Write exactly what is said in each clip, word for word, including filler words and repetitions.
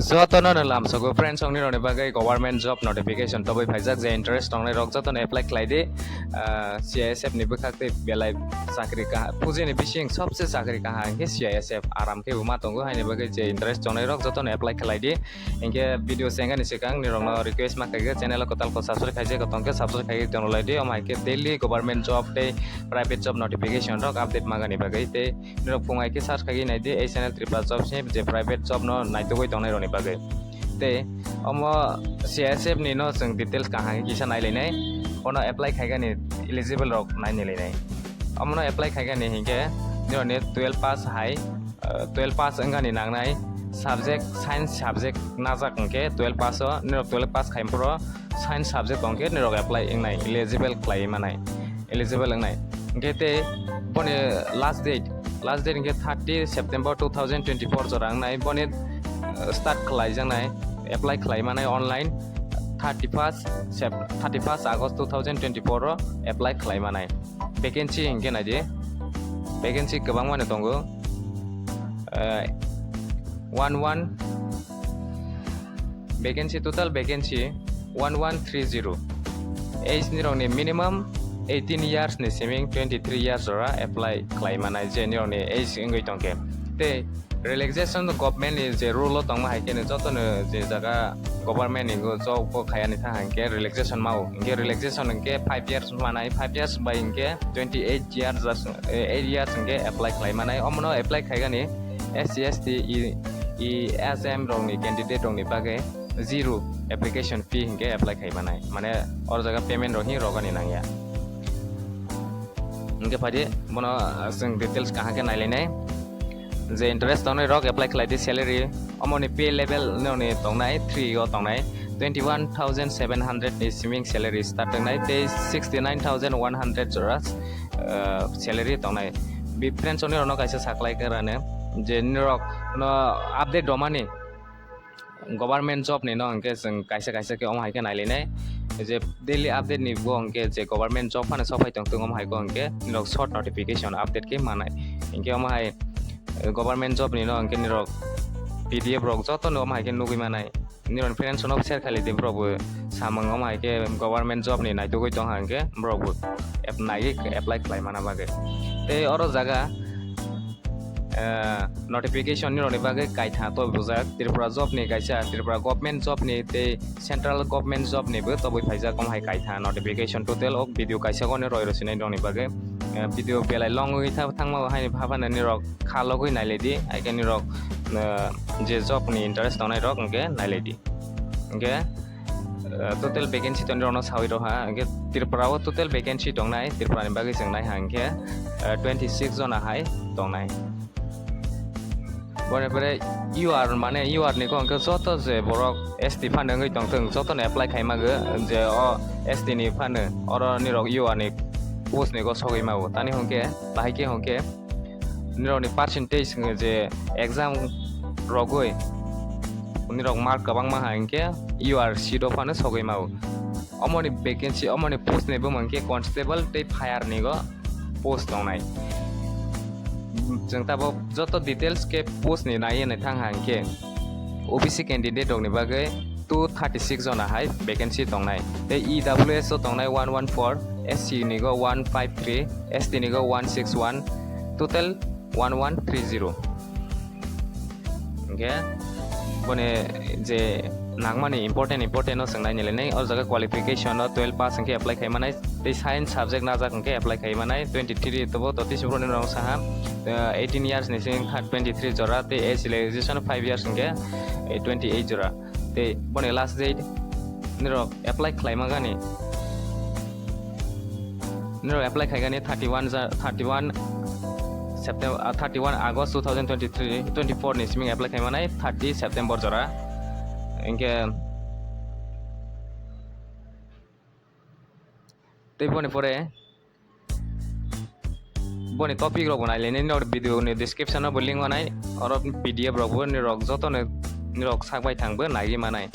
Jotono no lamsogo friends, ongni rokni bagwi government job notification tobwi phaijak, je interest tongnai rok jotono apply khlai di. Ah, C I S F ni bwkhak tei belai chakri kaha, pujini bising sobse chakri kaha hinkhe C I S F aram khe bo ma tongo, haini bagwi je interest tongnai rok jotono apply khlai di. Hinkhe video sengani swkang nirokno request ma khaikhe channel o kwtal ko subscribe khaijak tongkhe subscribe khaikhe tonglaidi, omo hai khe daily government job tei private job notification rok update magani bagwi tei nirok phung hai khe search khaigwi nai di, ei channel Tripura Jobs ni je private job no naitugwi tongnai rokni bagwi. Tei omo C I S F ni no chwng details kaham khe kisa nai lainai, bono apply khaigani eligible rok nai nai lainai. Omono apply khaigani hinkhe nirokni twelve pass hai, uh, twelve pass wngani nangnai subject, science subject najak hinkhe twelve pass o, nirok twelve pass khai phuru science subject tongkhe nirok apply wngnai, eligible khlai manai, eligible wngnai. Hinkhe tei boni last date, last date hinkhe thirty September two thousand twenty-four jora wngnai. Boni, uh, start khlaijaknai, apply khlai manai online thirty-first Sep-, thirty-first August two thousand twenty-four o apply khlai manai. Vacancy hinkhe naidi, vacancy kwbangmano tongo, uh, one one, vacancy, total vacancy one one three zero. Age nirokni minimum eighteen years ni siming twenty-three years jora apply khlai manai je nirokni age wngwi tongkhe. Tei relaxation government ni je rule o tongma hai khe jotono je jaga government ni job o khayani thang hinkhe relaxation mao. Hinkhe relaxation hinkhe five years manai, five years bai hinkhe twenty-eight years, eh, eight years hinkhe apply khlai manai. Omono apply khaigani S C, S T, E, E S M rokni candidate rokni bagwi zero application fee hinkhe apply khai manai, mane or jaga payment rok hi rogani nangya. Hinkhe phaidi bono, ah, chwng details kaham khe nailainai. Je interest tongnai rok apply khlai di, salary omoni pay level noni tongnai three o tongnai, twenty-one thousand seven hundred ni siming salary start tongnai tei sixty-nine thousand one hundred jora, ah, salary tongnai. Bi friends oni rokno kaisa saklai khe rane je nirok no update romani. Government job ni no hinkhe chwng kaisa kaisa khe omo hai khe nailainai, je daily update ni bo hinkhe je government job phano sophai tong tongo, omo hai khe hinkhe nirok short notification update khe manai. Hinkhe omo hai, eh, government job ni no hinkhe nirok P D F rok joto no omo hai khe nugwi manai. Nirok friends no share khailai di, borok bo samung omo hai khe government job ni naitugwi tong ha hinkhe borok bo ap-, naiwi apply khlai mana bagwi. Tei oro jaga eh, notification ni rokni bagwi kaitha to bujak. Tripura job ni kaisa, Tripura government job ni tei central government job ni bo tobwi phaijak, omo hai kaitha notification. Total o video kaisa goni roi rw sinai rokni bagwi. Eh, video belai long wngwi tha-, thangma hai haphano nirok kha logwi nailai di, hai khe nirok, eh, je job ni interest tongnai rok hinkhe nailai di. Hinkhe, eh, total vacancy tong rokno sawi rw ha. Hinkhe Tripura o total vacancy tongnai, Tripura ni bagwi chwng nai ha hinkhe, eh, twenty six jona hai tongnai. Boni pore U R mane U R ni kok hinkhe joto je borok S T phano wngwi tong thung, jotono apply khai mago je o S T ni phano oro nirok U R ni post ni go sogwi mago. Tani hinkhe bahai khe hinkhe nirokni percentage je exam rogwi nirok mark kwbangma hai hinkhe U R seat o phano sogwi mao. Omoni vacancy, omoni post ni bumung khe constable tei fire ni go post tongnai. Chwng tabuk joto details khe post ni naiwi nai thang ha hinkhe O B C candidate rokni bagwi two thirty six jona hai vacancy tongnai. Tei E W S o tongnai one one four, S C ni go one five three, S T ni go one six one, total one one three zero. Hinkhe boni je nangmani important important no chwng nai nai lai nai. O jaga qualification no twelve pass hinkhe apply khai manai, tei science subject najak hinkhe apply khai manai. Twenty three tobo to tei sibro ni rong saha, eh, eighteen years ni sing twenty three jora, tei age relaxation five years hinkhe, eh, twenty eight jora. Tei boni last date nirok apply khlaima gani, nirok apply khaigani thirty one ja-, thirty one September, ah, thirty one August two thousand twenty three, twenty four ni siming apply khaimanai thirty September jora. Hinkhe tei boni pore boni topic rok bo nai lainai, nini video ni description o bo link manai, oro P D F rok bo nirok joto no nirok sak bai thang bo nai manai.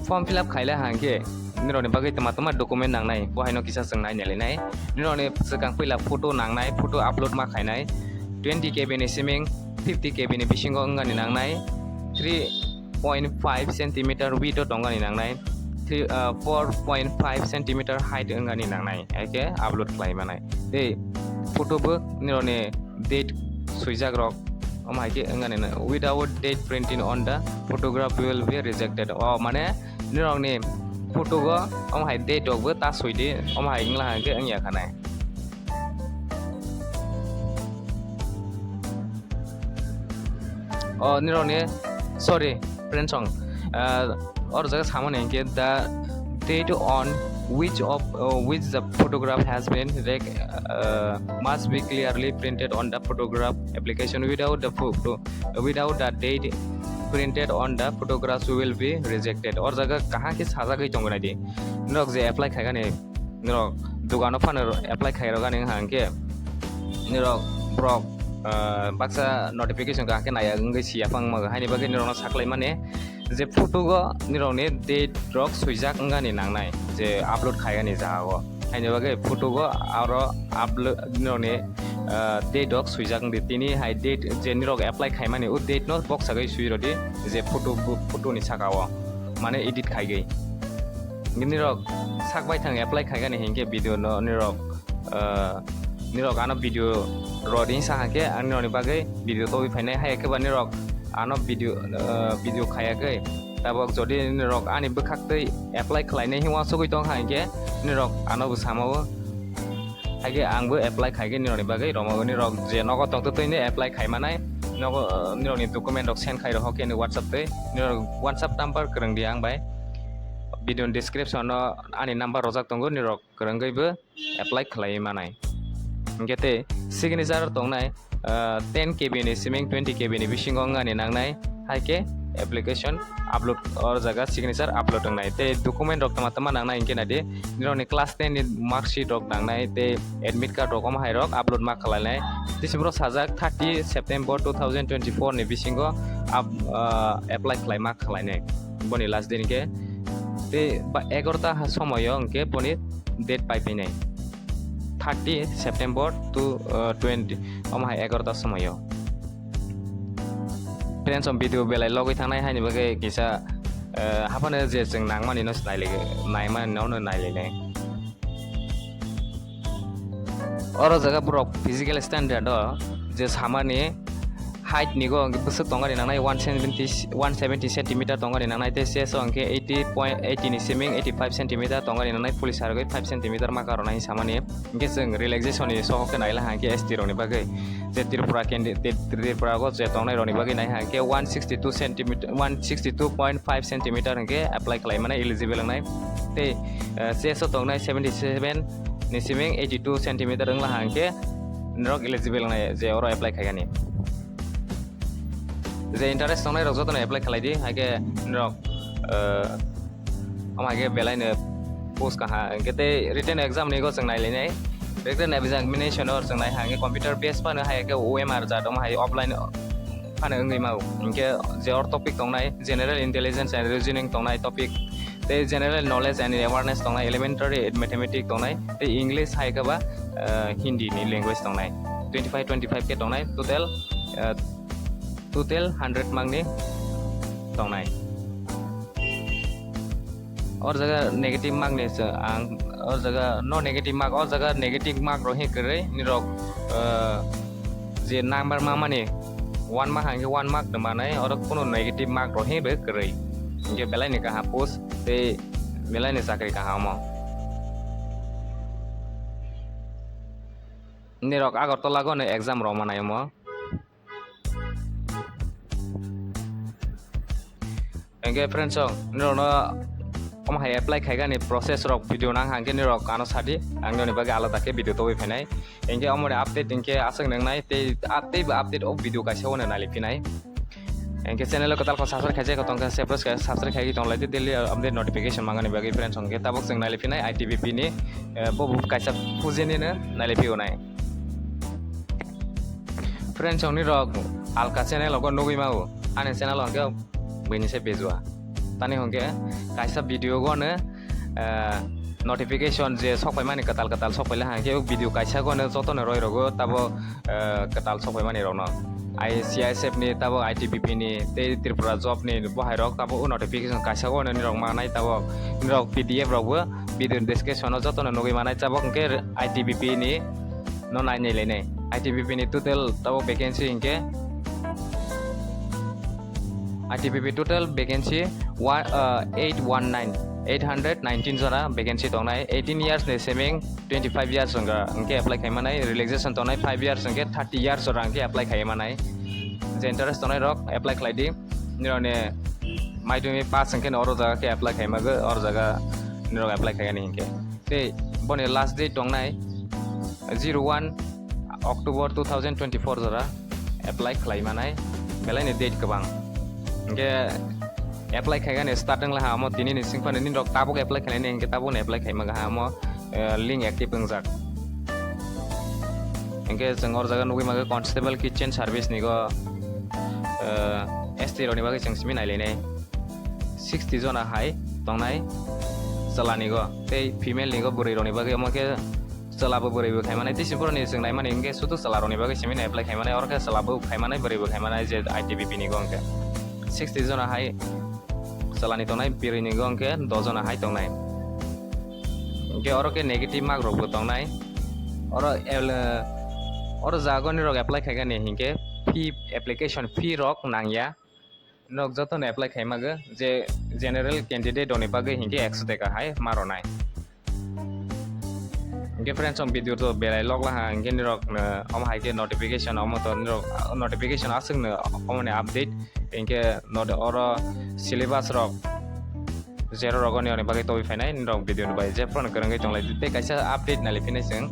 Form fill up khaila hangkhe nirok ni bagwi tama tama document nangnai, bo haino kisa chwng nai nai lainai. Nirok ni swkang puila photo nangnai, photo upload ma khainai. twenty K B ni siming fifty K B ni bisingo wngani nangnai, three point five centimeter width o tongani nangnai, three, uh, four point five centimeter height wngani nangnai, haikhe upload khlai manai. Tei photo bo nirokni date swijak rok, omo haikhe wngani na, "Without date printing on the photograph will be rejected." O mane nirokni photo go omo hai date rok bo ta swi di, omo hai wngla hwnkhe wngya khanai. O nirokni, sorry, friends song, ah, or jaga samani hwnkhe the date on which of, uh, which the photograph has been rec-, uh, must be clearly printed on the photograph application. Without the photo, without the date printed on the photographs will be rejected. Or jaga kaham khe sajagwi tongwi nai di. Norok je apply khaigani, norok dogano phano apply khairok gani wngkha hwnkhe norok borok, ah, baksa notification kaham khe naiya wngwi siya phang ma, haini bagwi norokno saklaimani je photo go nirokni date rok swijak wngani nangnai je upload khaigani jaga o. Haini bagwi photo go aro upload nirokni, ah, date rok swijak wngdi. Tini hai date je nirok apply khaimani o date no boksagwi swi rwdi je photo bo-, photo ni saka o mane edit khaigwi. Nirok sak baithang apply khaigani hinkhe video no nirok, ah, nirok ano video rwdi sa hwnkhe ang nirokni bagwi video tobwi phainai. Hai khe ba nirok ano video, ah, video khaiya khe tabok jodi nirok ani bwkhaktwi apply khlainai hinwi uansugwi tong kha hinkhe nirok ano bo sama o. Haikhe ang bo apply khaigwi nirokni bagwi romo nirok je nogo tongtwtwino apply khaimanai nogo, ah, nirokni document rok send khai rohor khe ni WhatsApp twi nirok WhatsApp number kwrwngdi ang bai. Video ni description o ani number rojak tongo, nirok kwrwngwi bo apply khlaiwi manai. Hinkhe tei signature tongnai, ah, ten K B ni siming twenty K B ni bisingo wngani nangnai, haikhe application upload, or jaga signature upload wngnai. Tei document rok tama tama nangnai hinkhe naidi, nirokni class ten ni mark sheet rok nangnai, tei admit card rok omo hai rok upload ma khlainai. Tei se borok sajak thirty September two thousand twenty-four ni bisingo up-, ah, apply khlai ma khlainai. Boni last din hinkhe tei ba egarota ha somoyo hinkhe boni date pai phinai. Thirty September to, uh, twenty, omo hai egarota somoyo. Friends, om video belai logwi thangnai haini bagwi kisa, uh, haphano je chwng nangmani no nailai, naimani no nailai. Oro jaga borok physical standard o je samani height ni go bwswk tongani nangnai one seventy, one seventy centimeter tongani nangnai, tei chest o hwnkhe eighty point eighty ni siming eighty five centimeter tongani nangnai, police sargwi five centimeter ma karonai samani. Hwnkhe chwng relaxation ni sohor khe naila hwnkhe S T rokni bagwi je Tripura candi-, Tri-, Tripura go je tongnai rokni bagwi nai hwnkhe one sixty two centimeter, one sixty two point five centimeter hwnkhe apply khlai mani eligible wngnai. Tei, eh, chest o tongnai seventy seven ni siming eighty two centimeter wngla hwnkhe norok eligible wngnai je oro apply khaigani. Je interest tongnai rok jotono apply khlai di, haikhe norok, eh, omo haikhe belai no post kaha, hwnkhe tei written exam ni go chwng nai lainai. Written examination o chwng nai hwnkhe computer based phano, haikhe O M R jat omo hai offline phano wngwi mao. Hwnkhe je or topic tongnai, general intelligence and reasoning tongnai topic, tei general knowledge and awareness tongnai, elementary mathematics tongnai, tei English hai khe ba, eh, Hindi ni language tongnai. Twenty five, twenty five khe tongnai, total, eh, total hundred mark ni tongnai. Or jaga negative mark ni se ang, or jaga no negative mark, or jaga negative mark rok he kwrwi nirok, eh, je number ma mani one mark hwnkhe one mark no manai, oro kuno negative mark rok he bai kwrwi. Hwnkhe belai ni kaham post tei belai ni chakri kaham o. Nirok Agartala go no exam rok manai omo. Hwnkhe friends rok, nirokno omo hai apply khaigani process rok video nang hwnkhe nirok ano sadi, ang nirokni bagwi alada khe video tobwi phainai. Hwnkhe omoni update hwnkhe aswk nwngnai tei, ah, teibo update o video kaisa o nailai phinai. Hwnkhe channel o kwtal kho subscribe khaijak tongkha, subscribe, subscribe khaigwi tonglaidi daily update notification mangani bagwi friends rok. Hwnkhe tabuk chwng nailai phinai I T B P ni, eh, bo bo kaisa pujini no nailai phiyonai. Friends rok, nirok alka channel o nugwi mao, ani channel o hwnkhe buini se bejua. Tani hwnkhe kaisa video go no, eh, notification je sokpaimani kwtal kwtal sokpaila hwnkhe o video kaisa gano jotono roi rogo tabo, eh, kwtal sokpaimani rokno. I C I S F ni tabo I T B P ni tei Tripura job ni bohai rok tabo o notification kaisa gano nirok manai tabo nirok P D F rokbo video description o jotono nugui manai tabok hwnkhe I T B P ni no nai nai lainai. I T B P ni total tabo vacancy hwnkhe I T B P total vacancy wa-, uh, eight one nine, eight hundred nineteen jora vacancy tongnai. Eighteen years ni seming twenty-five years wngkha, hwnkhe apply khai manai. Relaxation tongnai five years hwnkhe thirty years jora hwnkhe apply khai manai. Je interest tongnai rok apply khlai di. Nirok ni maidumi pass hwnkhe no oro jaga khe apply khai mago, oro jaga nirok apply khai ani hwnkhe. Tei boni last date tongnai zero one October two thousand twenty-four jora apply khlai manai, belai ni date kwbang. Hwnkhe apply khaigani start wngla ha omo tini ni singphano nini rok tabuk apply khlainai hwnkhe tabuk ni apply khai maga ha omo, eh, link active wngjak. Hwnkhe chwng or jaga nugui maga constable kitchen service ni go, eh, S T rok ni bagwi chwng simi nailainai. Sixty jona hai tongnai chwla ni go tei female ni go bwrwi rok ni bagwi omo khe chwla bo bwrwi bo khai manai tei sini borok ni chwng nai mani hwnkhe sudu chwla rok ni bagwi simi apply khai manai oro khe chwla bo khai manai bwrwi bo khai manai je I T B P ni go hwnkhe sixty jona hai chwla ni tongnai bwrwi ni go hwnkhe dos jona hai tongnai hwnkhe oro khe negative mark rok bo tongnai oro el-, oro jaga ni rok apply khai gani hwnkhe fee application fee rok nang ya. Nok joto no apply khai mago je general candidate rok ni bagwi hinkhe ekso taka hai ma rwnai. Hinkhe friends, ang video to belai log laha hinkhe nirok no omo hai khe notification omo to nirok notification aswk no omo ni update hinkhe not oro syllabus rok zero rogo ni oni bagwi tobwi phainai nirok video ni bai je phone kwrwngwi tonglai tei kaisa update nali phinai chwng.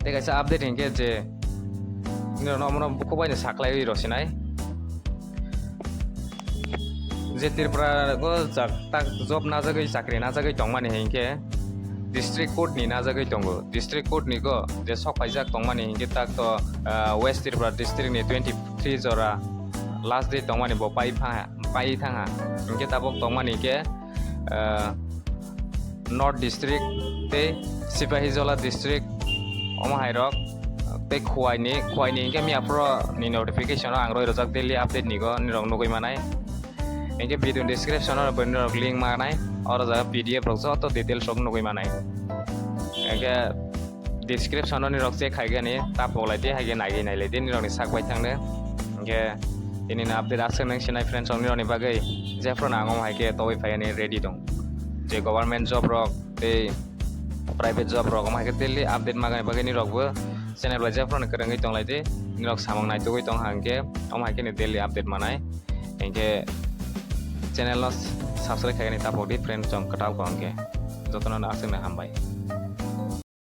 Tei kaisa update hinkhe je nirokno omono bukhuk bai no saklaiwi rw sinai. Je Tripura o jak tak job najagwi chakri najagwi tongmani hinkhe district court ni najagwi tongo. District court ni go je sok paijak tongmani hinkhe tak to, ah, West Tripura district ni twenty three jora last date tongmani bo pai pha, pai thangha. Hinkhe tabuk tongmani hinkhe, ah, North District tei Sipahijola District omo hai rok tei Khowai ni, Khowai ni hinkhe miya phuru ni notification o ang roi rwjak daily update ni go nirok nugui manai. Hinkhe video description o bo nirok link manai, oro jaga P D F rok joto details rok nugui manai. Hinkhe description o nirok check khai gani ta pok lai di, hai khe nai nai lai di nirok ni sak bai thang de. Hinkhe tini ni update aswk nang sinai friends rok nirok ni bagwi jephru no ang omo hai khe tobwi phai ani ready tong. Je government job rok tei private job rok omo hai khe daily update ma gani bagwi nirok bo channel bai jephru no kwrwngwi tong lai di. Nirok samung naitugwi tong hang khe omo hai khe ni daily update manai. Hinkhe channel no subscribe khai gani ta pok di friends rok kwtal kong khe. Jotono no aswk no hambai.